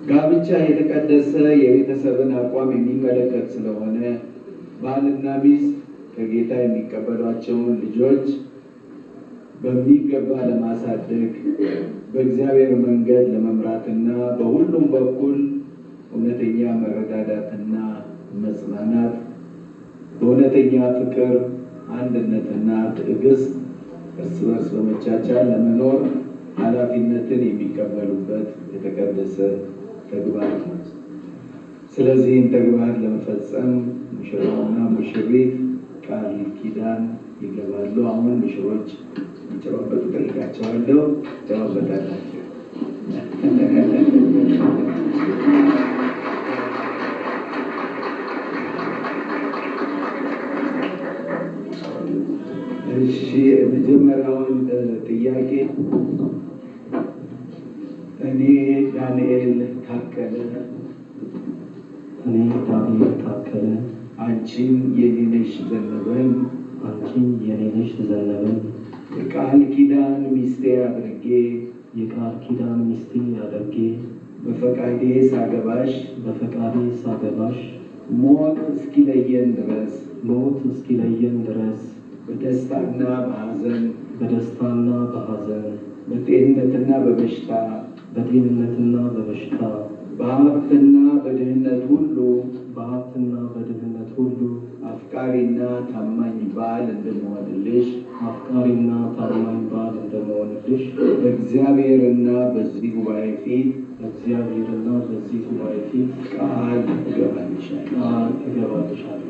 ጋብቻ የተቀደሰ የቤተሰብን አቋም የሚመለከት ስለሆነ ባልና ሚስት ከጌታ የሚቀበሏቸውን ልጆች በሚገባ ለማሳደግ፣ በእግዚአብሔር መንገድ ለመምራትና በሁሉም በኩል እውነተኛ መረዳዳትና መጽናናት፣ በእውነተኛ ፍቅር፣ አንድነትና ትዕግስት እርስ በርስ በመቻቻል ለመኖር ኃላፊነትን የሚቀበሉበት የተቀደሰ ተግባር ነው። ስለዚህም ተግባር ለመፈጸም ሙሽራውና ሙሽሪት ቃል ኪዳን ይገባሉ። አሁን ሙሽሮች እንዲጨባበጡ ጠይቃቸዋለሁ። ጨባበጣላቸው። እሺ፣ የመጀመሪያውን ጥያቄ እኔ ዳንኤል ታከለ፣ እኔ ዳንኤል ታከለ፣ አንቺን የኔነሽ ዘነበን አንቺን የኔነሽ ዘነበን የቃል ኪዳን ሚስቴ አድርጌ የቃል ኪዳን ሚስቴ አድርጌ በፈቃዴ ሳገባሽ በፈቃዴ ሳገባሽ ሞት እስኪለየን ድረስ ሞት እስኪለየን ድረስ በደስታና በሐዘን በደስታና በሐዘን በጤንነትና በበሽታ በጤንነትና በበሽታ በሀብትና በድህነት ሁሉ በሀብትና በድህነት ሁሉ አፍቃሪና ታማኝ ባል እንደመሆንልሽ አፍቃሪና ታማኝ ባል እንደመሆንልሽ በእግዚአብሔርና በዚህ ጉባኤ ፊት በእግዚአብሔርና በዚህ ጉባኤ ፊት ቃል እገባልሻለሁ። ቃል እገባልሻለሁ።